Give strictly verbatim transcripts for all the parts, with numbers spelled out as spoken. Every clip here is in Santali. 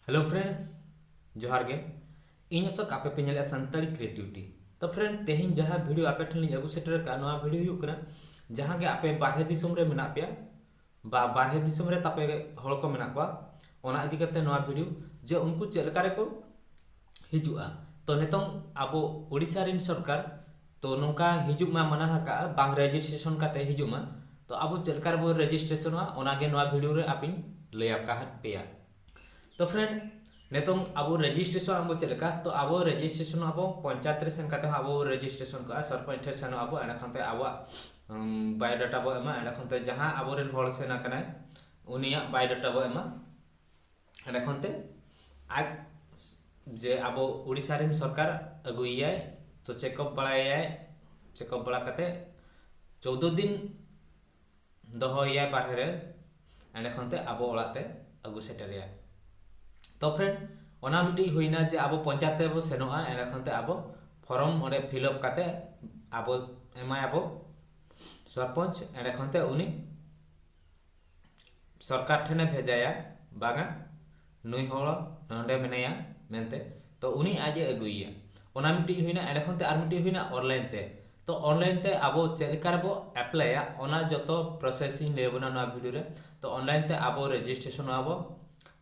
Hello friend, ᱡᱚᱦᱟᱨ ᱜᱮ᱾ ᱤᱧ ᱟᱥᱚᱠ, ᱟᱯᱮ ᱯᱮ ᱧᱮᱞᱮᱫᱼᱟ ᱥᱟᱱᱛᱟᱲᱤ ᱠᱨᱤᱭᱮᱴᱤᱵᱷᱤᱴᱤ᱾ ᱛᱚ friend, ᱛᱮᱦᱮᱧ ᱡᱟᱦᱟᱸ ᱵᱷᱤᱰᱤᱭᱳ ᱟᱯᱮ ᱴᱷᱮᱱ ᱞᱤᱧ ᱟᱹᱜᱩ ᱥᱮᱴᱮᱨ ᱟᱠᱟᱫᱼᱟ, ᱱᱚᱣᱟ ᱵᱷᱤᱰᱤᱭᱳ ᱦᱩᱭᱩᱜ ᱠᱟᱱᱟ ᱡᱟᱦᱟᱸ ᱜᱮ ᱟᱯᱮ ᱵᱟᱨᱦᱮ ᱫᱤᱥᱚᱢ ᱨᱮ ᱢᱮᱱᱟᱜ ᱯᱮᱭᱟ ᱵᱟ ᱵᱟᱨᱦᱮ ᱫᱤᱥᱚᱢ ᱨᱮ ᱛᱟᱯᱮ ᱦᱚᱲ ᱠᱚ ᱢᱮᱱᱟᱜ ᱠᱚᱣᱟ, ᱚᱱᱟ ᱤᱫᱤ ᱠᱟᱛᱮ ᱱᱚᱣᱟ ᱵᱷᱤᱰᱤᱭᱳ, ᱡᱮ ᱩᱱᱠᱩ ᱪᱮᱫ ᱞᱮᱠᱟ ᱨᱮᱠᱚ ᱦᱤᱡᱩᱜᱼᱟ᱾ ᱛᱚ ᱱᱤᱛᱚᱝ ᱟᱵᱚ ᱳᱰᱤᱥᱟ ᱨᱮᱱ ᱥᱚᱨᱠᱟᱨ ᱛᱚ ᱱᱚᱝᱠᱟ ᱦᱤᱡᱩᱜ ᱢᱟ ᱢᱟᱱᱟ ᱟᱠᱟᱫᱼᱟ, ᱵᱟᱝ ᱨᱮᱡᱤᱥᱴᱨᱮᱥᱚᱱ ᱠᱟᱛᱮ ᱦᱤᱡᱩᱜ ᱢᱟ᱾ ᱛᱚ ᱟᱵᱚ ᱪᱮᱫ ᱞᱮᱠᱟ ᱨᱮᱵᱚ ᱨᱮᱡᱤᱥᱴᱨᱮᱥᱚᱱᱚᱜᱼᱟ, ᱚᱱᱟᱜᱮ ᱱᱚᱣᱟ ᱵᱷᱤᱰᱤᱭᱳ ᱨᱮ ᱟᱯᱮᱧ ᱞᱟᱹᱭ ᱟᱠᱟᱫ ᱯᱮᱭᱟ᱾ ᱛᱚ friend, ᱱᱤᱛᱚᱝ ᱟᱵᱚ ᱨᱮᱡᱤᱥᱴᱨᱮᱥᱚᱱ ᱟᱵᱚ ᱪᱮᱫ ᱞᱮᱠᱟ? ᱛᱚ ᱟᱵᱚ ᱨᱮᱡᱤᱥᱴᱨᱮᱥᱚᱱ ᱟᱵᱚ ᱯᱚᱧᱪᱟᱭᱮᱛ ᱨᱮ ᱥᱮᱱ ᱠᱟᱛᱮ ᱦᱚᱸ ᱟᱵᱚ ᱨᱮᱡᱤᱥᱴᱨᱮᱥᱚᱱ ᱠᱚᱜᱼᱟ, ᱥᱚᱨᱯᱚᱧᱪ ᱴᱷᱮᱱ ᱥᱮᱱᱚᱜ ᱟᱵᱚ, ᱮᱸᱰᱮ ᱠᱷᱚᱱ ᱛᱮ ᱟᱵᱚᱣᱟᱜ ᱵᱟᱭᱳᱰᱟᱴᱟ ᱵᱚ ᱮᱢᱟ, ᱮᱸᱰᱮ ᱠᱷᱚᱱ ᱛᱮ ᱡᱟᱦᱟᱸ ᱟᱵᱚᱨᱮᱱ ᱦᱚᱲ ᱥᱮᱱ ᱟᱠᱟᱱᱟᱭ ᱩᱱᱤᱭᱟᱜ ᱵᱟᱭᱳᱰᱟᱴᱟ ᱵᱚ ᱮᱢᱟ᱾ ᱮᱸᱰᱮ ᱠᱷᱚᱱ ᱛᱮ ᱟᱡ ᱡᱮ ᱟᱵᱚ ᱳᱰᱤᱥᱟ ᱨᱮᱱ ᱥᱚᱨᱠᱟᱨ ᱟᱹᱜᱩᱭᱮᱭᱟᱭ, ᱛᱚ ᱪᱮᱠᱚᱯ ᱵᱟᱲᱟᱭᱮᱭᱟᱭ, ᱪᱮᱠᱚᱯ ᱵᱟᱲᱟ ᱠᱟᱛᱮ ᱪᱳᱫᱽᱫᱳ ᱫᱤᱱ ᱫᱚᱦᱚᱭᱮᱭᱟᱭ ᱵᱟᱨᱦᱮ ᱨᱮ, ᱮᱸᱰᱮ ᱠᱷᱚᱱ ᱛᱮ ᱟᱵᱚ ᱚᱲᱟᱜ ᱛᱮ ᱟᱹᱜᱩ ᱥᱮᱴᱮᱨᱮᱭᱟᱭ᱾ ᱛᱚ friend, ᱚᱱᱟ ᱢᱤᱫᱴᱤᱡ ᱦᱩᱭᱱᱟ ᱡᱮ ᱟᱵᱚ ᱯᱚᱧᱪᱟᱭᱮᱛ ᱛᱮᱵᱚ ᱥᱮᱱᱚᱜᱼᱟ, ᱮᱸᱰᱮ ᱠᱷᱚᱱ ᱛᱮ ᱟᱵᱚ ᱯᱷᱚᱨᱚᱢ ᱚᱸᱰᱮ ᱯᱷᱤᱞᱟᱯ ᱠᱟᱛᱮ ᱟᱵᱚ ᱮᱢᱟᱭᱟᱵᱚ ᱥᱚᱨᱯᱚᱧᱪ, ᱮᱸᱰᱮ ᱠᱷᱚᱱ ᱛᱮ ᱩᱱᱤ ᱥᱚᱨᱠᱟᱨ ᱴᱷᱮᱱᱮ ᱵᱷᱮᱡᱟᱭᱟ, ᱵᱟᱝᱟ ᱱᱩᱭ ᱦᱚᱲ ᱱᱚᱰᱮ ᱢᱮᱱᱟᱭᱟ ᱢᱮᱱᱛᱮ, ᱛᱚ ᱩᱱᱤ ᱟᱡ ᱮ ᱟᱹᱜᱩᱭᱮᱭᱟ᱾ ᱚᱱᱟ ᱢᱤᱫᱴᱤᱡ ᱦᱩᱭᱱᱟ, ᱮᱸᱰᱮ ᱠᱷᱚᱱ ᱛᱮ ᱟᱨ ᱢᱤᱫᱴᱤᱡ ᱦᱩᱭᱱᱟ ᱚᱱᱞᱟᱭᱤᱱ ᱛᱮ᱾ ᱛᱚ ᱚᱱᱞᱟᱭᱤᱱ ᱛᱮ ᱟᱵᱚ ᱪᱮᱫ ᱞᱮᱠᱟ ᱨᱮᱵᱚ ᱮᱯᱞᱟᱭᱟ, ᱚᱱᱟ ᱡᱚᱛᱚ ᱯᱨᱚᱥᱮᱥ ᱤᱧ ᱞᱟᱹᱭ ᱟᱵᱚᱱᱟ ᱱᱚᱣᱟ ᱵᱷᱤᱰᱤᱭᱳ ᱨᱮ᱾ ᱛᱚ ᱚᱱᱞᱟᱭᱤᱱ ᱛᱮ ᱟᱵᱚ ᱨᱮᱡᱤᱥᱴᱨᱮᱥᱚᱱᱚᱜ ᱟᱵᱚ,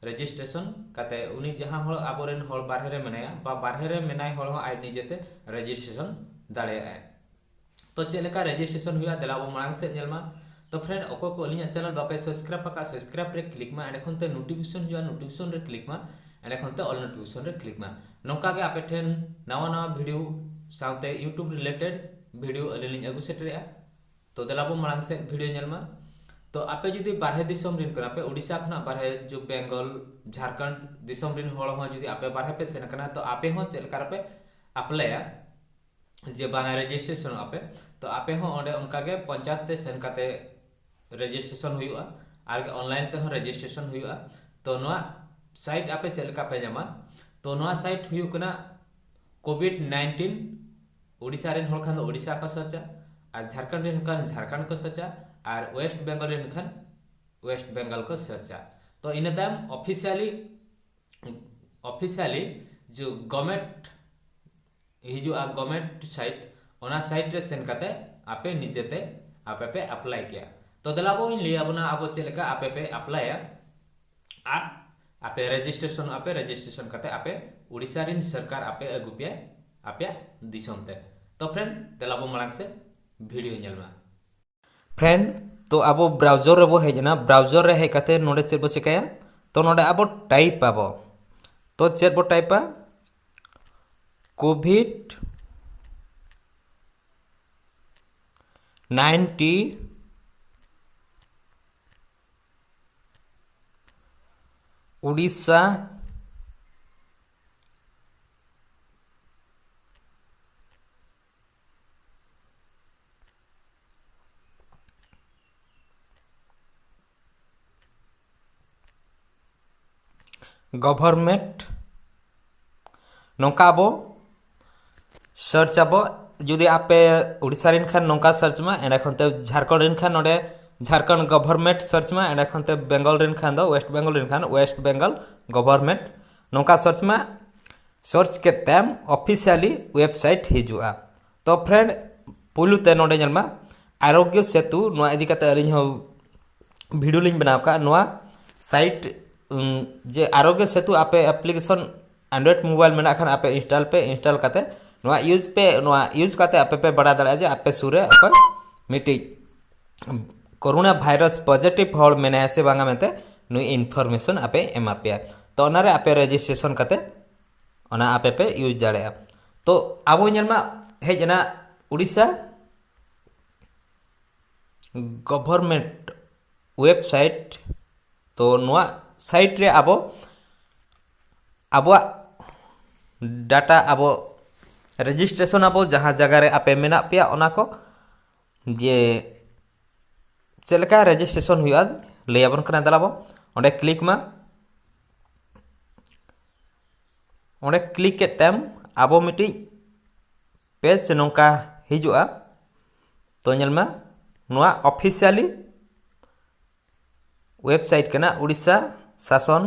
ᱨᱮᱡᱤᱥᱴᱨᱮᱥᱚᱱ ᱠᱟᱛᱮ ᱩᱱᱤ ᱡᱟᱦᱟᱸ ᱦᱚᱲ ᱟᱵᱚᱨᱮᱱ ᱦᱚᱲ ᱵᱟᱨᱦᱮ ᱨᱮ ᱢᱮᱱᱟᱭᱟ ᱵᱟ ᱵᱟᱨᱦᱮ ᱨᱮ ᱢᱮᱱᱟᱭ ᱦᱚᱲ ᱦᱚᱸ ᱟᱡ ᱱᱤᱡᱮᱛᱮ ᱨᱮᱡᱤᱥᱴᱨᱮᱥᱚᱱ ᱫᱟᱲᱮᱭᱟᱜᱼᱟᱭ᱾ ᱛᱚ ᱪᱮᱫ ᱞᱮᱠᱟ ᱨᱮᱡᱤᱥᱴᱨᱮᱥᱚᱱ ᱦᱩᱭᱩᱜᱼᱟ, ᱫᱮᱞᱟ ᱵᱚ ᱢᱟᱲᱟᱝ ᱥᱮᱫ ᱧᱮᱞ ᱢᱟ᱾ ᱛᱚ friend, ᱚᱠᱚᱭ ᱠᱚ ᱟᱹᱞᱤᱧᱟᱜ ᱪᱮᱱᱮᱞ ᱵᱟᱯᱮ ᱥᱟᱵᱥᱠᱨᱟᱭᱤᱵ ᱟᱠᱟᱫ, ᱥᱟᱵᱥᱠᱨᱟᱭᱤᱵ ᱨᱮ ᱠᱞᱤᱠ ᱢᱟ, ᱮᱸᱰᱮ ᱠᱷᱚᱱ ᱛᱮ ᱱᱳᱴᱤᱯᱷᱤᱠᱮᱥᱚᱱ ᱦᱤᱡᱩᱜᱼᱟ, ᱱᱳᱴᱤᱯᱷᱤᱠᱮᱥᱚᱱ ᱨᱮ ᱠᱞᱤᱠ ᱢᱟ, ᱮᱸᱰᱮ ᱠᱷᱚᱱ ᱛᱮ ᱚᱞ ᱱᱳᱴᱤᱯᱷᱤᱠᱮᱥᱚᱱ ᱨᱮ ᱠᱞᱤᱠ ᱢᱟ᱾ ᱱᱚᱝᱠᱟ ᱜᱮ ᱟᱯᱮ ᱴᱷᱮᱱ ᱱᱟᱣᱟ ᱱᱟᱣᱟ ᱵᱷᱤᱰᱤᱭᱳ ᱥᱟᱶᱛᱮ YouTube ᱨᱤᱞᱮᱴᱮᱰ ᱵᱷᱤᱰᱤᱭᱳ ᱟᱹᱞᱤᱧ ᱞᱤᱧ ᱟᱹᱜᱩ ᱥᱮᱴᱮᱨᱮᱜᱼᱟ᱾ ᱛᱚ ᱫᱮᱞᱟ ᱵᱚ ᱢᱟᱲᱟᱝ ᱥᱮᱫ ᱵᱷᱤᱰᱤᱭᱳ ᱧᱮᱞ ᱢᱟ᱾ ᱛᱚ ᱟᱯᱮ ᱡᱩᱫᱤ ᱵᱟᱨᱦᱮ ᱫᱤᱥᱚᱢ ᱨᱮᱱ ᱠᱟᱱᱟ ᱯᱮ, ᱳᱰᱤᱥᱟ ᱠᱷᱚᱱᱟᱜ ᱵᱟᱨᱦᱮ, ᱡᱚ ᱵᱮᱝᱜᱚᱞ, ᱡᱷᱟᱲᱠᱷᱚᱸᱰ ᱫᱤᱥᱚᱢ ᱨᱮᱱ ᱦᱚᱲ ᱦᱚᱸ ᱡᱩᱫᱤ ᱟᱯᱮ ᱵᱟᱨᱦᱮ ᱯᱮ ᱥᱮᱱ ᱠᱟᱱᱟ, ᱛᱚ ᱟᱯᱮ ᱦᱚᱸ ᱪᱮᱫ ᱞᱮᱠᱟ ᱨᱮᱯᱮ ᱟᱯᱞᱟᱭᱟ ᱡᱮ ᱵᱟᱝᱟ ᱨᱮᱡᱤᱥᱴᱨᱮᱥᱚᱱᱚᱜ ᱟᱯᱮ, ᱛᱚ ᱟᱯᱮ ᱦᱚᱸ ᱚᱸᱰᱮ ᱚᱱᱠᱟ ᱜᱮ ᱯᱚᱧᱪᱟᱭᱮᱛ ᱛᱮ ᱥᱮᱱ ᱠᱟᱛᱮ ᱨᱮᱡᱤᱥᱴᱨᱮᱥᱚᱱ ᱦᱩᱭᱩᱜᱼᱟ, ᱟᱨ ᱚᱱᱞᱟᱭᱤᱱ ᱛᱮᱦᱚᱸ ᱨᱮᱡᱤᱥᱴᱨᱮᱥᱚᱱ ᱦᱩᱭᱩᱜᱼᱟ᱾ ᱛᱚ ᱱᱚᱣᱟ ᱥᱟᱭᱤᱴ ᱟᱯᱮ ᱪᱮᱫ ᱞᱮᱠᱟ ᱯᱮ ᱧᱟᱢᱟ? ᱛᱚ ᱱᱚᱣᱟ ᱥᱟᱭᱤᱴ ᱦᱩᱭᱩᱜ ᱠᱟᱱᱟ ᱠᱳᱵᱷᱤᱰ ᱱᱟᱭᱤᱱᱴᱤᱱ ᱳᱰᱤᱥᱟ ᱨᱮᱱ ᱦᱚᱲ ᱠᱷᱟᱱ ᱫᱚ ᱳᱰᱤᱥᱟ ᱠᱚ ᱥᱟᱨᱪᱟ, ᱟᱨ ᱡᱷᱟᱲᱠᱷᱚᱸᱰ ᱨᱮᱱ ᱠᱷᱟᱱ ᱡᱷᱟᱲᱠᱷᱚᱸᱰ ᱠᱚ ᱥᱟᱨᱪᱟ, ᱟᱨ ᱳᱭᱮᱥᱴ ᱵᱮᱝᱜᱚᱞ ᱨᱮᱱ ᱠᱷᱟᱱ ᱳᱭᱮᱥᱴ ᱵᱮᱝᱜᱚᱞ ᱠᱚ ᱥᱟᱨᱪᱟ᱾ ᱛᱚ ᱤᱱᱟᱹ ᱛᱟᱭᱚᱢ ᱚᱯᱷᱤᱥᱤᱭᱟᱞᱤ ᱚᱯᱷᱤᱥᱤᱭᱟᱞᱤ ᱡᱮ ᱜᱚᱵᱷᱚᱨᱱᱢᱮᱱᱴ ᱦᱤᱡᱩᱜᱼᱟ, ᱜᱚᱵᱷᱚᱨᱱᱢᱮᱱᱴ ᱥᱟᱭᱤᱴ, ᱚᱱᱟ ᱥᱟᱭᱤᱴ ᱨᱮ ᱥᱮᱱ ᱠᱟᱛᱮ ᱟᱯᱮ ᱱᱤᱡᱮᱛᱮ ᱟᱯᱮ ᱯᱮ ᱟᱯᱞᱟᱭ ᱠᱮᱭᱟ᱾ ᱛᱚ ᱫᱮᱞᱟ ᱵᱚᱱ ᱞᱟᱹᱭ ᱟᱵᱚᱱᱟ ᱟᱵᱚ ᱪᱮᱫ ᱞᱮᱠᱟ ᱟᱯᱮ ᱯᱮ ᱟᱯᱞᱟᱭᱟ ᱟᱨ ᱟᱯᱮ ᱨᱮᱡᱤᱥᱴᱨᱮᱥᱚᱱ ᱟᱯᱮ, ᱨᱮᱡᱤᱥᱴᱨᱮᱥᱚᱱ ᱠᱟᱛᱮ ᱟᱯᱮ ᱩᱲᱤᱥᱥᱟ ᱨᱮᱱ ᱥᱚᱨᱠᱟᱨ ᱟᱯᱮ ᱟᱹᱜᱩ ᱯᱮᱭᱟ ᱟᱯᱮᱭᱟᱜ ᱫᱤᱥᱚᱢ ᱛᱮ᱾ ᱛᱚ ᱯᱷᱨᱮᱱᱰ, ᱫᱮᱞᱟ ᱵᱚ ᱢᱟᱲᱟᱝ ᱥᱮᱫ ᱵᱷᱤᱰᱤᱭᱳ ᱧᱮᱞ ᱢᱟ᱾ ᱯᱷᱨᱮᱱᱰ, ᱛᱚ ᱟᱵᱚ ᱵᱨᱟᱣᱡᱟᱨ ᱨᱮᱵᱚ ᱦᱮᱡ ᱮᱱᱟ᱾ ᱵᱨᱟᱣᱡᱟᱨ ᱨᱮ ᱦᱮᱡ ᱠᱟᱛᱮ ᱱᱚᱰᱮ ᱪᱮᱫ ᱵᱚ ᱪᱮᱠᱟᱭᱟ? ᱛᱚ ᱱᱚᱰᱮ ᱟᱵᱚ ᱴᱟᱭᱤᱯ ᱟᱵᱚ᱾ ᱛᱚ ᱪᱮᱫ ᱵᱚ ᱴᱟᱭᱤᱯᱟ? ᱠᱳᱵᱷᱤᱰ ᱱᱟᱭᱤᱱᱴᱤ ᱩᱲᱤᱥᱥᱟ ᱜᱚᱵᱷᱚᱨᱱᱢᱮᱱᱴ, ᱱᱚᱝᱠᱟ ᱟᱵᱚ ᱥᱟᱨᱪ ᱟᱵᱚ᱾ ᱡᱩᱫᱤ ᱟᱯᱮ ᱩᱲᱤᱥᱥᱟ ᱨᱮᱱ ᱠᱷᱟᱱ ᱱᱚᱝᱠᱟ ᱥᱟᱨᱪ ᱢᱟ, ᱮᱸᱰᱮ ᱠᱷᱚᱱ ᱛᱮ ᱡᱷᱟᱲᱠᱷᱚᱸᱰ ᱨᱮᱱ ᱠᱷᱟᱱ ᱱᱚᱰᱮ ᱡᱷᱟᱲᱠᱷᱚᱸᱰ ᱜᱚᱵᱷᱚᱨᱱᱢᱮᱱᱴ ᱥᱟᱨᱪ ᱢᱟ, ᱮᱸᱰᱮ ᱠᱷᱚᱱ ᱛᱮ ᱵᱮᱝᱜᱚᱞ ᱨᱮᱱ ᱠᱷᱟᱱ ᱫᱚ ᱳᱭᱮᱥᱴ ᱵᱮᱝᱜᱚᱞ ᱨᱮᱱ ᱠᱷᱟᱱ ᱳᱭᱮᱥᱴ ᱵᱮᱝᱜᱚᱞ ᱜᱚᱵᱷᱚᱨᱱᱢᱮᱱᱴ ᱱᱚᱝᱠᱟ ᱥᱟᱨᱪ ᱢᱟ᱾ ᱥᱟᱨᱪ ᱠᱮᱫ ᱛᱟᱭᱚᱢ ᱚᱯᱷᱤᱥᱤᱭᱟᱞᱤ ᱣᱮᱵᱥᱟᱭᱤᱴ ᱦᱤᱡᱩᱜᱼᱟ᱾ ᱛᱚ ᱯᱷᱨᱮᱱᱰ, ᱯᱩᱭᱞᱩ ᱛᱮ ᱱᱚᱰᱮ ᱧᱮᱞ ᱢᱟ ᱟᱨᱳᱜᱽᱭᱚ ᱥᱮᱛᱩ, ᱱᱚᱣᱟ ᱤᱫᱤ ᱠᱟᱛᱮ ᱟᱹᱞᱤᱧ ᱦᱚᱸ ᱵᱷᱤᱰᱤᱭᱳ ᱞᱤᱧ ᱵᱮᱱᱟᱣ ᱠᱟᱜᱼᱟ᱾ ᱱᱚᱣᱟ ᱥᱟᱭᱤᱴ, ᱩᱢ, ᱡᱮ ᱟᱨᱳᱜᱽᱭᱚ ᱥᱮᱛᱩ ᱟᱯᱮ ᱮᱯᱞᱤᱠᱮᱥᱚᱱ ᱮᱱᱰᱨᱚᱭᱮᱰ ᱢᱳᱵᱟᱭᱤᱞ ᱢᱮᱱᱟᱜ ᱠᱷᱟᱱ ᱟᱯᱮ ᱤᱱᱥᱴᱚᱞ ᱯᱮ, ᱤᱱᱥᱴᱚᱞ ᱠᱟᱛᱮ ᱱᱚᱣᱟ ᱤᱭᱩᱡᱽ ᱯᱮ᱾ ᱱᱚᱣᱟ ᱤᱭᱩᱡᱽ ᱠᱟᱛᱮ ᱟᱯᱮ ᱯᱮ ᱵᱟᱲᱟᱭ ᱫᱟᱲᱮᱭᱟᱜᱼᱟ ᱡᱮ ᱟᱯᱮ ᱥᱩᱨ ᱨᱮ ᱚᱠᱚᱭ ᱢᱤᱫᱴᱤᱡ ᱠᱳᱨᱳᱱᱟ ᱵᱷᱟᱭᱨᱟᱥ ᱯᱚᱡᱤᱴᱤᱵᱷ ᱦᱚᱲ ᱢᱮᱱᱟᱭᱟ ᱥᱮ ᱵᱟᱝᱟ ᱢᱮᱱᱛᱮ ᱱᱩᱭ ᱤᱱᱯᱷᱚᱨᱢᱮᱥᱚᱱ ᱟᱯᱮ ᱮᱢᱟ ᱯᱮᱭᱟ᱾ ᱛᱚ ᱚᱱᱟᱨᱮ ᱟᱯᱮ ᱨᱮᱡᱤᱥᱴᱨᱮᱥᱚᱱ ᱠᱟᱛᱮ ᱚᱱᱟ ᱟᱯᱮ ᱯᱮ ᱤᱭᱩᱡᱽ ᱫᱟᱲᱮᱭᱟᱜᱼᱟ᱾ ᱛᱚ ᱟᱵᱚ ᱧᱮᱞ ᱢᱟ ᱦᱮᱡ ᱮᱱᱟ ᱩᱲᱤᱥᱥᱟ ᱜᱚᱵᱷᱚᱨᱱᱢᱮᱱᱴ ᱣᱮᱵᱥᱟᱭᱤᱴ᱾ ᱛᱚ ᱱᱚᱣᱟ ᱥᱟᱭᱤᱴ ᱨᱮ ᱟᱵᱚ ᱟᱵᱚᱣᱟᱜ ᱰᱟᱴᱟ ᱟᱵᱚ ᱨᱮᱡᱤᱥᱴᱨᱮᱥᱚᱱ ᱟᱵᱚ, ᱡᱟᱦᱟᱸ ᱡᱟᱭᱜᱟ ᱨᱮ ᱟᱯᱮ ᱢᱮᱱᱟᱜ ᱯᱮᱭᱟ ᱚᱱᱟ ᱠᱚ, ᱡᱮ ᱪᱮᱫ ᱞᱮᱠᱟ ᱨᱮᱡᱤᱥᱴᱨᱮᱥᱚᱱ ᱦᱩᱭᱩᱜᱼᱟ ᱞᱟᱹᱭ ᱟᱵᱚᱱ ᱠᱟᱱᱟ᱾ ᱫᱮᱞᱟ ᱵᱚ ᱚᱸᱰᱮ ᱠᱞᱤᱠ ᱢᱟ᱾ ᱚᱸᱰᱮ ᱠᱞᱤᱠ ᱠᱮᱫ ᱛᱟᱭᱚᱢ ᱟᱵᱚ ᱢᱤᱫᱴᱤᱡ ᱯᱮᱡᱽ ᱱᱚᱝᱠᱟ ᱦᱤᱡᱩᱜᱼᱟ᱾ ᱛᱚ ᱧᱮᱞ ᱢᱮ, ᱱᱚᱣᱟ ᱚᱯᱷᱤᱥᱤᱭᱟᱞᱤ ᱣᱮᱵᱥᱟᱭᱤᱴ ᱠᱟᱱᱟ ᱩᱲᱤᱥᱥᱟ ᱥᱟᱥᱚᱱ᱾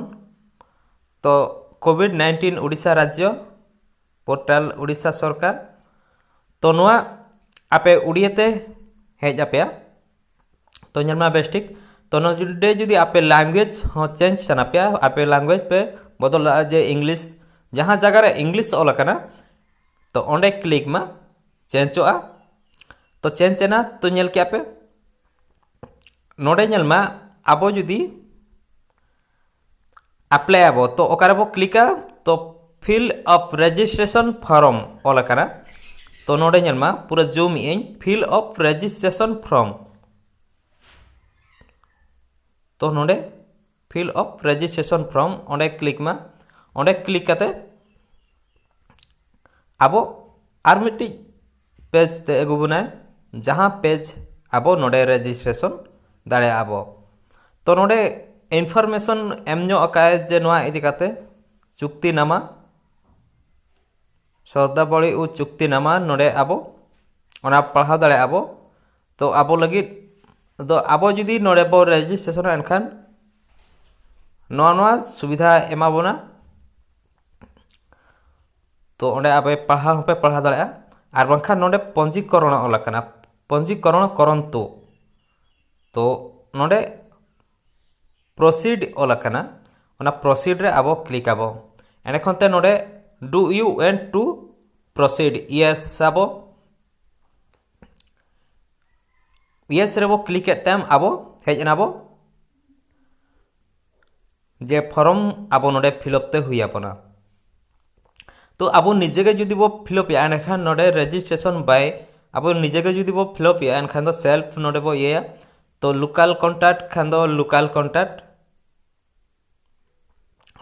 ᱛᱚ ᱠᱳᱵᱷᱤᱰ ᱱᱟᱭᱤᱱᱴᱤᱱ ᱩᱲᱤᱥᱥᱟ ᱨᱟᱡᱽᱡᱚ ᱯᱳᱨᱴᱟᱞ, ᱩᱲᱤᱥᱥᱟ ᱥᱚᱨᱠᱟᱨ᱾ ᱛᱚ ᱱᱚᱣᱟ ᱟᱯᱮ ᱩᱲᱤᱭᱟᱹ ᱛᱮ ᱦᱮᱡ ᱟᱯᱮᱭᱟ᱾ ᱛᱚ ᱧᱮᱞ ᱢᱟ ᱵᱮᱥ ᱴᱷᱤᱠ᱾ ᱛᱚ ᱱᱚᱰᱮ ᱡᱩᱫᱤ ᱟᱯᱮ ᱞᱮᱝᱜᱩᱭᱮᱡᱽ ᱦᱚᱸ ᱪᱮᱧᱡᱽ ᱥᱟᱱᱟ ᱯᱮᱭᱟ, ᱟᱯᱮ ᱞᱮᱝᱜᱩᱭᱮᱡᱽ ᱯᱮ ᱵᱚᱫᱚᱞ ᱞᱟᱜᱼᱟ, ᱡᱮ ᱤᱝᱞᱤᱥ, ᱡᱟᱦᱟᱸ ᱡᱟᱭᱜᱟ ᱨᱮ ᱤᱝᱞᱤᱥ ᱚᱞ ᱟᱠᱟᱱᱟ, ᱛᱚ ᱚᱸᱰᱮ ᱠᱞᱤᱠ ᱢᱟ, ᱪᱮᱧᱡᱚᱜᱼᱟ᱾ ᱛᱚ ᱪᱮᱧᱡᱽ ᱮᱱᱟ, ᱛᱚ ᱧᱮᱞ ᱠᱮᱜᱼᱟ ᱯᱮ᱾ ᱱᱚᱰᱮ ᱧᱮᱞ ᱢᱟ, ᱟᱵᱚ ᱡᱩᱫᱤ ᱮᱯᱞᱟᱭ ᱟᱵᱚ, ᱛᱚ ᱚᱠᱟ ᱨᱮᱵᱚ ᱠᱞᱤᱠᱟ? ᱛᱚ ᱯᱷᱤᱞ ᱟᱯ ᱨᱮᱡᱤᱥᱴᱨᱮᱥᱚᱱ ᱯᱷᱚᱨᱢ ᱚᱞ ᱟᱠᱟᱱᱟ᱾ ᱛᱚ ᱱᱚᱰᱮ ᱧᱮᱞ ᱢᱟ, ᱯᱩᱨᱟᱹ ᱡᱩᱢ ᱮᱜ ᱟᱹᱧ, ᱯᱷᱤᱞ ᱟᱯ ᱨᱮᱡᱤᱥᱴᱨᱮᱥᱚᱱ ᱯᱷᱚᱨᱢ᱾ ᱛᱚ ᱱᱚᱰᱮ ᱯᱷᱤᱞ ᱟᱯ ᱨᱮᱡᱤᱥᱴᱨᱮᱥᱚᱱ ᱯᱷᱚᱨᱢ, ᱚᱸᱰᱮ ᱠᱞᱤᱠ ᱢᱟ᱾ ᱚᱸᱰᱮ ᱠᱞᱤᱠ ᱠᱟᱛᱮ ᱟᱵᱚ ᱟᱨ ᱢᱤᱫᱴᱤᱡ ᱯᱮᱡᱽ ᱛᱮ ᱟᱹᱜᱩ ᱵᱚᱱᱟᱭ, ᱡᱟᱦᱟᱸ ᱯᱮᱡᱽ ᱟᱵᱚ ᱱᱚᱰᱮ ᱨᱮᱡᱤᱥᱴᱨᱮᱥᱚᱱ ᱫᱟᱲᱮᱭᱟᱜᱼᱟ ᱵᱚ᱾ ᱛᱚ ᱱᱚᱰᱮ ᱤᱱᱯᱷᱚᱨᱢᱮᱥᱚᱱ ᱮᱢ ᱧᱚᱜ ᱟᱠᱟᱫ ᱡᱮ ᱱᱚᱣᱟ ᱤᱫᱤ ᱠᱟᱛᱮ ᱪᱩᱠᱛᱤ ᱱᱟᱢᱟ, ᱥᱚᱨᱫᱟᱵᱚᱲᱤ ᱩ ᱪᱩᱠᱛᱤ ᱱᱟᱢᱟ, ᱱᱚᱰᱮ ᱟᱵᱚ ᱚᱱᱟ ᱯᱟᱲᱦᱟᱣ ᱫᱟᱲᱮᱭᱟᱜᱼᱟ ᱵᱚ᱾ ᱛᱚ ᱟᱵᱚ ᱞᱟᱹᱜᱤᱫ ᱫᱚ, ᱟᱵᱚ ᱡᱩᱫᱤ ᱱᱚᱰᱮ ᱵᱚ ᱨᱮᱡᱤᱥᱴᱨᱮᱥᱚᱱᱟ, ᱮᱱᱠᱷᱟᱱ ᱱᱚᱣᱟ, ᱱᱚᱣᱟ ᱥᱩᱵᱤᱫᱷᱟ ᱮᱢᱟ ᱵᱚᱱᱟ᱾ ᱛᱚ ᱚᱸᱰᱮ ᱟᱯᱮ ᱯᱟᱲᱦᱟᱣ ᱦᱚᱸᱯᱮ ᱯᱟᱲᱦᱟᱣ ᱫᱟᱲᱮᱭᱟᱜᱼᱟ, ᱟᱨ ᱵᱟᱝᱠᱷᱟᱱ ᱱᱚᱰᱮ ᱯᱚᱧᱡᱤᱠᱚᱨᱚᱬ ᱚᱞ ᱟᱠᱟᱱᱟ, ᱯᱚᱧᱡᱤᱠᱚᱨᱚᱬ ᱠᱚᱨᱚᱱᱛᱩ᱾ ᱛᱚ ᱱᱚᱰᱮ ᱯᱨᱚᱥᱤᱰ ᱚᱞ ᱟᱠᱟᱱᱟ, ᱚᱱᱟ ᱯᱨᱚᱥᱤᱰ ᱨᱮ ᱟᱵᱚ ᱠᱞᱤᱠ ᱟᱵᱚ᱾ ᱮᱸᱰᱮ ᱠᱷᱚᱱ ᱛᱮ ᱱᱚᱰᱮ do you want to proceed, Yes ᱟᱵᱚ᱾ ᱤᱭᱮᱥ ᱨᱮᱵᱚ ᱠᱞᱤᱠ ᱮᱫ ᱛᱟᱭᱚᱢ ᱟᱵᱚ ᱦᱮᱡ ᱮᱱᱟ ᱵᱚ ᱡᱮ ᱯᱷᱚᱨᱚᱢ ᱟᱵᱚ ᱱᱚᱰᱮ ᱯᱷᱤᱞᱟᱯ ᱛᱮ ᱦᱩᱭ ᱟᱵᱚᱱᱟ᱾ ᱛᱚ ᱟᱵᱚ ᱱᱤᱡᱮ ᱜᱮ ᱡᱩᱫᱤ ᱵᱚ ᱯᱷᱤᱞᱟᱯ ᱮᱜᱼᱟ, ᱮᱸᱰᱮᱠᱷᱟᱱ ᱱᱚᱰᱮ ᱨᱮᱡᱤᱥᱴᱨᱮᱥᱚᱱ ᱵᱟᱭ, ᱟᱵᱚ ᱱᱤᱡᱮ ᱜᱮ ᱡᱩᱫᱤ ᱵᱚ ᱯᱷᱤᱞᱟᱯ ᱮᱜᱼᱟ, ᱮᱱᱠᱷᱟᱱ ᱫᱚ ᱥᱮᱞᱯ ᱱᱚᱰᱮ ᱵᱚ ᱤᱭᱟᱹᱭᱟ᱾ ᱛᱚ ᱞᱳᱠᱟᱞ ᱠᱚᱱᱴᱟᱠᱴ ᱠᱷᱟᱱ ᱫᱚ ᱞᱳᱠᱟᱞ ᱠᱚᱱᱴᱟᱠᱴ,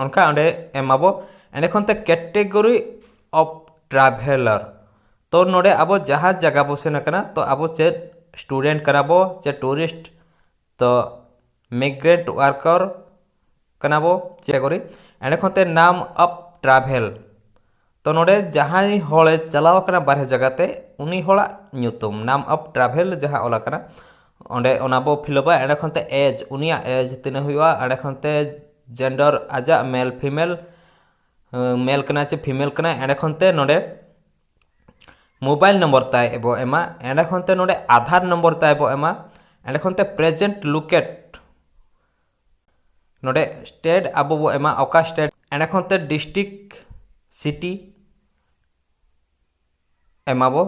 ᱚᱱᱠᱟ ᱚᱸᱰᱮ ᱮᱢ ᱟᱵᱚ᱾ ᱮᱸᱰᱮ ᱠᱷᱚᱱ ᱛᱮ category of traveller, ᱛᱚ ᱱᱚᱰᱮ ᱟᱵᱚ ᱡᱟᱦᱟᱸ ᱡᱟᱭᱜᱟ ᱵᱚ ᱥᱮᱱ ᱟᱠᱟᱱᱟ, ᱛᱚ ᱟᱵᱚ ᱪᱮᱫ ᱥᱴᱩᱰᱮᱱᱴ ᱠᱟᱱᱟ ᱵᱚ, ᱪᱮ ᱴᱩᱨᱤᱥᱴ, ᱛᱚ ᱢᱤᱜᱨᱮᱱᱴ ᱣᱟᱨᱠᱟᱨ ᱠᱟᱱᱟ ᱵᱚ, ᱪᱮ ᱠᱟᱹᱴᱤᱜᱚᱨᱤ᱾ ᱮᱸᱰᱮ ᱠᱷᱚᱱ ᱛᱮ name of travel, ᱛᱚ ᱱᱚᱰᱮ ᱡᱟᱦᱟᱸᱭ ᱦᱚᱲᱮ ᱪᱟᱞᱟᱣ ᱟᱠᱟᱱᱟ ᱵᱟᱨᱦᱮ ᱡᱟᱭᱜᱟ ᱛᱮ, ᱩᱱᱤ ᱦᱚᱲᱟᱜ ᱧᱩᱛᱩᱢ, name of travel ᱡᱟᱦᱟᱸ ᱚᱞ ᱟᱠᱟᱱᱟ, ᱚᱸᱰᱮ ᱚᱱᱟ ᱵᱚ ᱯᱷᱤᱞᱟᱯᱟ᱾ ᱮᱸᱰᱮ ᱠᱷᱚᱱ ᱛᱮ ᱮᱡᱽ, ᱩᱱᱤᱭᱟᱜ ᱮᱡᱽ ᱛᱤᱱᱟᱹᱜ ᱦᱩᱭᱩᱜᱼᱟ, ᱮᱸᱰᱮ ᱠᱷᱚᱱ ᱛᱮ ᱡᱮᱱᱰᱟᱨ ᱟᱡᱟᱜ ᱢᱮᱞ ᱯᱷᱤᱢᱮᱞ, ᱢᱮᱞ ᱠᱟᱱᱟᱭ ᱪᱮ ᱯᱷᱤᱢᱮᱞ ᱠᱟᱱᱟᱭ, ᱮᱸᱰᱮ ᱠᱷᱚᱱ ᱛᱮ ᱱᱚᱰᱮ ᱢᱳᱵᱟᱭᱤᱞ ᱱᱚᱢᱵᱚᱨ ᱛᱟᱭ ᱵᱚ ᱮᱢᱟ, ᱮᱸᱰᱮ ᱠᱷᱚᱱ ᱛᱮ ᱱᱚᱰᱮ ᱟᱫᱷᱟᱨ ᱱᱚᱢᱵᱚᱨ ᱛᱟᱭ ᱵᱚ ᱮᱢᱟ, ᱮᱸᱰᱮ ᱠᱷᱚᱱ ᱛᱮ ᱯᱨᱮᱡᱮᱱᱴ ᱞᱳᱠᱮᱴ, ᱱᱚᱰᱮ ᱥᱴᱮᱴ ᱟᱵᱚ ᱵᱚ ᱮᱢᱟ, ᱚᱠᱟ ᱥᱴᱮᱴ, ᱮᱸᱰᱮ ᱠᱷᱚᱱ ᱛᱮ ᱰᱤᱥᱴᱨᱤᱠᱴ, ᱥᱤᱴᱤ ᱮᱢᱟ ᱵᱚ,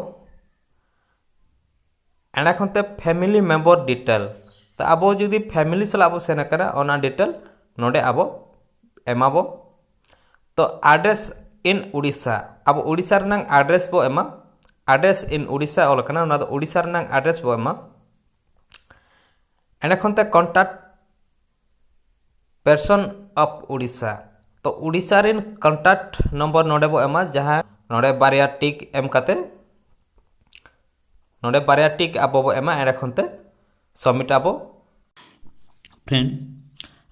ᱮᱸᱰᱮ ᱠᱷᱚᱱ ᱛᱮ ᱯᱷᱮᱢᱤᱞᱤ ᱢᱮᱢᱵᱚᱨ ᱰᱤᱴᱮᱞ, ᱛᱚ ᱟᱵᱚ ᱡᱩᱫᱤ ᱯᱷᱮᱢᱤᱞᱤ ᱥᱟᱞᱟᱜ ᱵᱚ ᱥᱮᱱ ᱟᱠᱟᱱᱟ, ᱚᱱᱟ ᱰᱤᱴᱮᱞ ᱱᱚᱰᱮ ᱟᱵᱚ ᱮᱢᱟ ᱵᱚ᱾ ᱛᱚ ᱟᱰᱨᱮᱥ ᱤᱱ ᱩᱲᱤᱥᱥᱟ, ᱟᱵᱚ ᱩᱲᱤᱥᱥᱟ ᱨᱮᱱᱟᱝ ᱟᱰᱨᱮᱥ ᱵᱚ ᱮᱢᱟ, ᱟᱰᱨᱮᱥ ᱤᱱ ᱩᱲᱤᱥᱥᱟ ᱚᱞ ᱟᱠᱟᱱᱟ, ᱚᱱᱟ ᱫᱚ ᱩᱲᱤᱥᱥᱟ ᱨᱮᱱᱟᱝ ᱟᱰᱨᱮᱥ ᱵᱚ ᱮᱢᱟ᱾ ᱮᱸᱰᱮ ᱠᱷᱚᱱ ᱛᱮ ᱠᱚᱱᱴᱟᱠᱴ ᱯᱟᱨᱥᱚᱱ ᱚᱯᱷ ᱩᱲᱤᱥᱥᱟ, ᱛᱚ ᱩᱲᱤᱥᱥᱟ ᱨᱮᱱ ᱠᱚᱱᱴᱟᱠᱴ ᱱᱚᱢᱵᱚᱨ ᱱᱚᱰᱮ ᱵᱚ ᱮᱢᱟ, ᱡᱟᱦᱟᱸ ᱱᱚᱰᱮ ᱵᱟᱨᱭᱟ ᱴᱤᱠ ᱮᱢ ᱠᱟᱛᱮ, ᱱᱚᱰᱮ ᱵᱟᱨᱭᱟ ᱴᱤᱠ ᱟᱵᱚ ᱵᱚ ᱮᱢᱟ, ᱮᱸᱰᱮ ᱠᱷᱚᱱ ᱛᱮ ᱥᱚᱵᱢᱤᱴ ᱟᱵᱚ᱾ ᱯᱷᱨᱮᱱᱰ,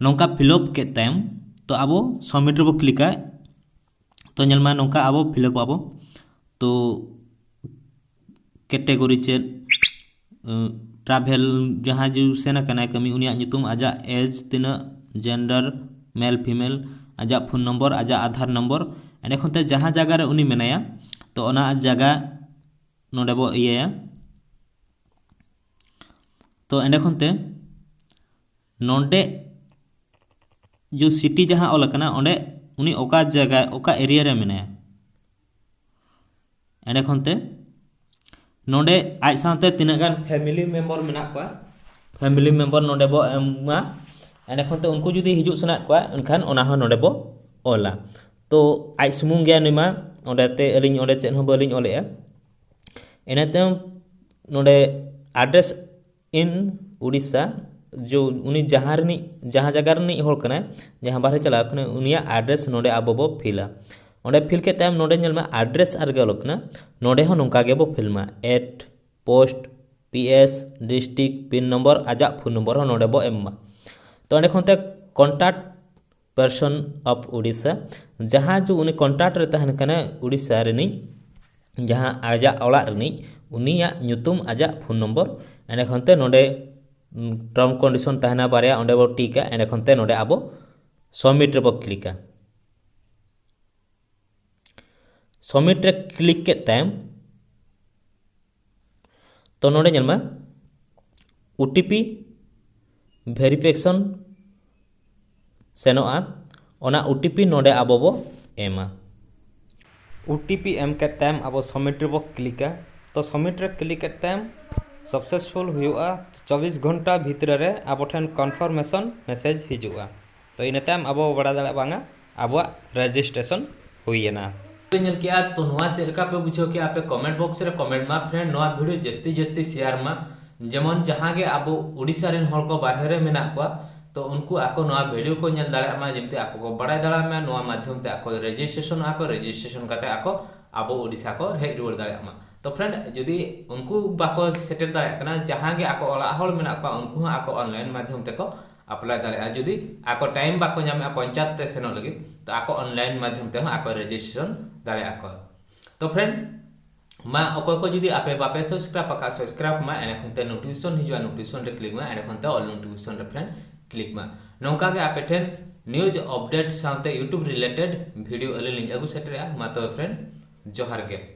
ᱱᱚᱝᱠᱟ ᱯᱷᱤᱞᱟᱯ ᱠᱮᱫ ᱛᱟᱭᱚᱢ, ᱛᱚ ᱟᱵᱚ ᱥᱚᱵᱢᱤᱴ ᱨᱮᱵᱚ ᱠᱞᱤᱠᱟ᱾ ᱛᱚ ᱧᱮᱞ ᱢᱟ, ᱱᱚᱝᱠᱟ ᱟᱵᱚ ᱯᱷᱤᱞᱟᱯ ᱟᱵᱚ᱾ ᱛᱚ ᱠᱮᱴᱮᱜᱚᱨᱤ ᱪᱮᱫ, ᱴᱨᱟᱵᱷᱮᱞ, ᱡᱟᱦᱟᱸᱭ ᱡᱮ ᱥᱮᱱ ᱟᱠᱟᱱᱟᱭ ᱠᱟᱹᱢᱤ, ᱩᱱᱤᱭᱟᱜ ᱧᱩᱛᱩᱢ, ᱟᱡᱟᱜ ᱮᱡᱽ ᱛᱤᱱᱟᱹᱜ, ᱡᱮᱱᱰᱟᱨ, ᱢᱮᱞ ᱯᱷᱤᱢᱮᱞ, ᱟᱡᱟᱜ ᱯᱷᱳᱱ ᱱᱚᱢᱵᱚᱨ, ᱟᱡᱟᱜ ᱟᱫᱷᱟᱨ ᱱᱚᱢᱵᱚᱨ, ᱮᱸᱰᱮ ᱠᱷᱚᱱ ᱛᱮ ᱡᱟᱦᱟᱸ ᱡᱟᱭᱜᱟ ᱨᱮ ᱩᱱᱤ ᱢᱮᱱᱟᱭᱟ, ᱛᱚ ᱚᱱᱟ ᱡᱟᱭᱜᱟ ᱱᱚᱰᱮ ᱵᱚ ᱤᱭᱟᱹᱭᱟ᱾ ᱛᱚ ᱮᱸᱰᱮ ᱠᱷᱚᱱ ᱛᱮ ᱱᱚᱰᱮ ᱡᱮ ᱥᱤᱴᱤ ᱡᱟᱦᱟᱸ ᱚᱞ ᱟᱠᱟᱱᱟ, ᱚᱸᱰᱮ ᱩᱱᱤ ᱚᱠᱟ ᱡᱟᱭᱜᱟ, ᱚᱠᱟ ᱮᱨᱤᱭᱟ ᱨᱮ ᱢᱮᱱᱟᱭᱟ, ᱮᱸᱰᱮ ᱠᱷᱚᱱ ᱛᱮ ᱱᱚᱰᱮ ᱟᱡ ᱥᱟᱶᱛᱮ ᱛᱤᱱᱟᱹᱜ ᱜᱟᱱ ᱯᱷᱮᱢᱤᱞᱤ ᱢᱮᱢᱵᱚᱨ ᱢᱮᱱᱟᱜ ᱠᱚᱣᱟ, ᱯᱷᱮᱢᱤᱞᱤ ᱢᱮᱢᱵᱚᱨ ᱱᱚᱰᱮ ᱵᱚ ᱮᱢᱟ᱾ ᱮᱸᱰᱮ ᱠᱷᱚᱱ ᱛᱮ ᱩᱱᱠᱩ ᱡᱩᱫᱤ ᱦᱤᱡᱩᱜ ᱥᱟᱱᱟᱭᱮᱫ ᱠᱚᱣᱟ, ᱮᱱᱠᱷᱟᱱ ᱚᱱᱟ ᱦᱚᱸ ᱱᱚᱰᱮ ᱵᱚ ᱚᱞᱟ᱾ ᱛᱚ ᱟᱡ ᱥᱩᱢᱩᱝ ᱜᱮᱭᱟ ᱱᱩᱭ ᱢᱟ, ᱚᱸᱰᱮ ᱛᱮ ᱟᱹᱞᱤᱧ ᱚᱸᱰᱮ ᱪᱮᱫ ᱦᱚᱸ ᱵᱟᱹᱞᱤᱧ ᱚᱞᱮᱜᱼᱟ᱾ ᱤᱱᱟᱹ ᱛᱟᱭᱚᱢ ᱱᱚᱰᱮ ᱟᱰᱨᱮᱥ ᱤᱱ ᱩᱲᱤᱥᱥᱟ, ᱡᱮ ᱩᱱᱤ ᱡᱟᱦᱟᱸ ᱨᱤᱱᱤᱡ, ᱡᱟᱦᱟᱸ ᱡᱟᱭᱜᱟ ᱨᱤᱱᱤᱡ ᱦᱚᱲ ᱠᱟᱱᱟᱭ, ᱡᱟᱦᱟᱸ ᱵᱟᱦᱨᱮ ᱪᱟᱞᱟᱣ ᱠᱟᱱᱟᱭ, ᱩᱱᱤᱭᱟᱜ ᱟᱰᱨᱮᱥ ᱱᱚᱰᱮ ᱟᱵᱚ ᱵᱚ ᱯᱷᱤᱞᱟ᱾ ᱚᱸᱰᱮ ᱯᱷᱤᱞ ᱠᱮᱫ ᱛᱟᱭᱚᱢ, ᱱᱚᱰᱮ ᱧᱮᱞ ᱢᱮ, ᱟᱰᱨᱮᱥ ᱟᱨ ᱜᱮ ᱚᱞᱚᱜ ᱠᱟᱱᱟ, ᱱᱚᱰᱮ ᱦᱚᱸ ᱱᱚᱝᱠᱟ ᱜᱮᱵᱚ ᱯᱷᱤᱞ ᱢᱟ, at, post, P S, district, pin number, ᱟᱡᱟᱜ ᱯᱷᱳᱱ ᱱᱚᱢᱵᱚᱨ ᱦᱚᱸ ᱱᱚᱰᱮ ᱵᱚ ᱮᱢ ᱢᱟ᱾ ᱛᱚ ᱚᱸᱰᱮ ᱠᱷᱚᱱ ᱛᱮ ᱠᱚᱱᱴᱟᱠᱴ ᱯᱟᱨᱥᱚᱱ ᱚᱯᱷ ᱩᱲᱤᱥᱥᱟ, ᱡᱟᱦᱟᱸ ᱡᱮ ᱩᱱᱤ ᱠᱚᱱᱴᱟᱠᱴ ᱨᱮ ᱛᱟᱦᱮᱱ ᱠᱟᱱᱟᱭ ᱩᱲᱤᱥᱥᱟ ᱨᱤᱱᱤᱡ, ᱡᱟᱦᱟᱸ ᱟᱡᱟᱜ ᱚᱲᱟᱜ ᱨᱤᱱᱤᱡ, ᱩᱱᱤᱭᱟᱜ ᱧᱩᱛᱩᱢ, ᱟᱡᱟᱜ ᱯᱷᱳᱱ ᱱᱚᱢᱵᱚᱨ, ᱮᱸᱰᱮ ᱠᱷᱚᱱ ᱛᱮ ᱱᱚᱰᱮ ᱴᱟᱨᱢ ᱠᱚᱱᱰᱤᱥᱚᱱ ᱛᱟᱦᱮᱱᱟ ᱵᱟᱨᱭᱟ, ᱚᱸᱰᱮ ᱵᱚ ᱴᱤᱠᱟ, ᱮᱸᱰᱮ ᱠᱷᱚᱱ ᱛᱮ ᱱᱚᱰᱮ ᱟᱵᱚ ᱥᱚᱵᱢᱤᱴ ᱨᱮᱵᱚ ᱠᱞᱤᱠᱟ᱾ ᱥᱚᱵᱢᱤᱴ ᱨᱮ ᱠᱞᱤᱠ ᱠᱮᱫ ᱛᱟᱭᱚᱢ, ᱛᱚ ᱱᱚᱰᱮ ᱧᱮᱞ ᱢᱮ, ᱳ ᱴᱤ ᱯᱤ ᱵᱷᱮᱨᱤᱯᱷᱤᱠᱮᱥᱚᱱ ᱥᱮᱱᱚᱜᱼᱟ᱾ ᱚᱱᱟ ᱳ ᱴᱤ ᱯᱤ ᱱᱚᱰᱮ ᱟᱵᱚ ᱵᱚ ᱮᱢᱟ᱾ ᱳ ᱴᱤ ᱯᱤ ᱮᱢ ᱠᱮᱫ ᱛᱟᱭᱚᱢ ᱟᱵᱚ ᱥᱚᱵᱢᱤᱴ ᱨᱮᱵᱚ ᱠᱞᱤᱠᱟ᱾ ᱛᱚ ᱥᱚᱵᱢᱤᱴ ᱨᱮ ᱠᱞᱤᱠ ᱠᱮᱫ ᱛᱟᱭᱚᱢ ᱥᱟᱠᱥᱮᱥᱯᱷᱩᱞ ᱦᱩᱭᱩᱜᱼᱟ᱾ ᱪᱚᱵᱵᱤᱥ ᱜᱷᱚᱱᱴᱟ ᱵᱷᱤᱛᱨᱤ ᱨᱮ ᱟᱵᱚ ᱴᱷᱮᱱ ᱠᱚᱱᱯᱷᱟᱨᱢᱮᱥᱚᱱ ᱢᱮᱥᱮᱡᱽ ᱦᱤᱡᱩᱜᱼᱟ᱾ ᱛᱚ ᱤᱱᱟᱹ ᱛᱟᱭᱚᱢ ᱟᱵᱚ ᱵᱟᱲᱟᱭ ᱫᱟᱲᱮᱭᱟᱜᱼᱟ, ᱵᱟᱝᱟ ᱟᱵᱚᱣᱟᱜ ᱨᱮᱡᱤᱥᱴᱨᱮᱥᱚᱱ ᱦᱩᱭᱮᱱᱟ᱾ ᱯᱮ ᱧᱮᱞ ᱠᱮᱜᱼᱟ, ᱛᱚ ᱱᱚᱣᱟ ᱪᱮᱫ ᱞᱮᱠᱟ ᱯᱮ ᱵᱩᱡᱷᱟᱹᱣ ᱠᱮᱜᱼᱟ? ᱟᱯᱮ ᱠᱚᱢᱮᱱᱴ ᱵᱚᱠᱥ ᱨᱮ ᱠᱚᱢᱮᱱᱴ ᱢᱟ ᱯᱷᱨᱮᱱᱰ, ᱱᱚᱣᱟ ᱵᱷᱤᱰᱤᱭᱳ ᱡᱟᱹᱥᱛᱤ ᱡᱟᱹᱥᱛᱤ ᱥᱮᱭᱟᱨ ᱢᱟ᱾ ᱡᱮᱢᱚᱱ ᱡᱟᱦᱟᱸ ᱜᱮ ᱟᱵᱚ ᱳᱰᱤᱥᱟ ᱨᱮᱱ ᱦᱚᱲ ᱠᱚ ᱵᱟᱨᱦᱮ ᱨᱮ ᱢᱮᱱᱟᱜ ᱠᱚᱣᱟ, ᱛᱚ ᱩᱱᱠᱩ ᱟᱠᱚ ᱱᱚᱣᱟ ᱵᱷᱤᱰᱤᱭᱳ ᱠᱚ ᱧᱮᱞ ᱫᱟᱲᱮᱭᱟᱜ ᱢᱟ, ᱡᱮᱢᱛᱤ ᱟᱠᱚ ᱠᱚ ᱵᱟᱲᱟᱭ ᱫᱟᱲᱮᱭᱟᱜ ᱢᱟ, ᱱᱚᱣᱟ ᱢᱟᱫᱽᱫᱷᱚᱢ ᱛᱮ ᱟᱠᱚ ᱨᱮᱡᱤᱥᱴᱨᱮᱥᱚᱱᱚᱜᱼᱟ ᱠᱚ, ᱨᱮᱡᱤᱥᱴᱨᱮᱥᱚᱱ ᱠᱟᱛᱮ ᱟᱠᱚ ᱟᱵᱚ ᱳᱰᱤᱥᱟ ᱠᱚ ᱦᱮᱡ ᱨᱩᱣᱟᱹᱲ ᱫᱟᱲᱮᱭᱟᱜ ᱢᱟ᱾ ᱛᱚ ᱯᱷᱨᱮᱱᱰ, ᱡᱩᱫᱤ ᱩᱱᱠᱩ ᱵᱟᱠᱚ ᱥᱮᱴᱮᱨ ᱫᱟᱲᱮᱭᱟᱜ ᱠᱟᱱᱟ, ᱡᱟᱦᱟᱸ ᱜᱮ ᱟᱠᱚ ᱚᱲᱟᱜ ᱦᱚᱲ ᱢᱮᱱᱟᱜ ᱠᱚᱣᱟ, ᱩᱱᱠᱩ ᱦᱚᱸ ᱟᱠᱚ ᱚᱱᱞᱟᱭᱤᱱ ᱢᱟᱫᱽᱫᱷᱚᱢ ᱛᱮᱠᱚ ᱟᱯᱞᱟᱭ ᱫᱟᱲᱮᱭᱟᱜᱼᱟ᱾ ᱡᱩᱫᱤ ᱟᱠᱚ ᱴᱟᱭᱤᱢ ᱵᱟᱠᱚ ᱧᱟᱢᱮᱜᱼᱟ ᱯᱚᱧᱪᱟᱭᱮᱛ ᱛᱮ ᱥᱮᱱᱚᱜ ᱞᱟᱹᱜᱤᱫ, ᱛᱚ ᱟᱠᱚ ᱚᱱᱞᱟᱭᱤᱱ ᱢᱟᱫᱽᱫᱷᱚᱢ ᱛᱮᱦᱚᱸ ᱟᱠᱚ ᱨᱮᱡᱤᱥᱴᱨᱮᱥᱚᱱ ᱫᱟᱲᱮᱭᱟᱜᱼᱟ ᱠᱚ᱾ ᱛᱚ ᱯᱷᱨᱮᱱᱰ, ᱢᱟ ᱚᱠᱚᱭ ᱠᱚ ᱡᱩᱫᱤ ᱟᱯᱮ ᱵᱟᱯᱮ ᱥᱟᱵᱥᱠᱨᱟᱭᱤᱵ ᱟᱠᱟᱫ, ᱥᱟᱵᱥᱠᱨᱟᱭᱤᱵ ᱢᱟ, ᱮᱸᱰᱮᱠᱷᱟᱱ ᱛᱮ ᱱᱳᱴᱤᱯᱷᱤᱠᱮᱥᱚᱱ ᱦᱤᱡᱩᱜᱼᱟ, ᱱᱳᱴᱤᱯᱷᱤᱠᱮᱥᱚᱱ ᱨᱮ ᱠᱞᱤᱠ ᱢᱟ, ᱮᱸᱰᱮᱠᱷᱟᱱ ᱛᱮ ᱚᱞ ᱱᱳᱴᱤᱯᱷᱤᱠᱮᱥᱚᱱ ᱨᱮ ᱯᱷᱨᱮᱱᱰ ᱠᱞᱤᱠ ᱢᱟ᱾ ᱱᱚᱝᱠᱟ ᱜᱮ ᱟᱯᱮ ᱴᱷᱮᱱ ᱱᱤᱭᱩᱡᱽ ᱟᱯᱰᱮᱴ ᱥᱟᱶᱛᱮ YouTube ᱨᱤᱞᱮᱴᱮᱰ ᱵᱷᱤᱰᱤᱭᱳ ᱟᱹᱞᱤᱧ ᱞᱤᱧ ᱟᱹᱜᱩ ᱥᱮᱴᱮᱨᱮᱜᱼᱟ᱾ ᱢᱟ ᱛᱚᱵᱮ ᱯᱷᱨᱮᱱᱰ, ᱡᱚᱦᱟᱨ ᱜᱮ᱾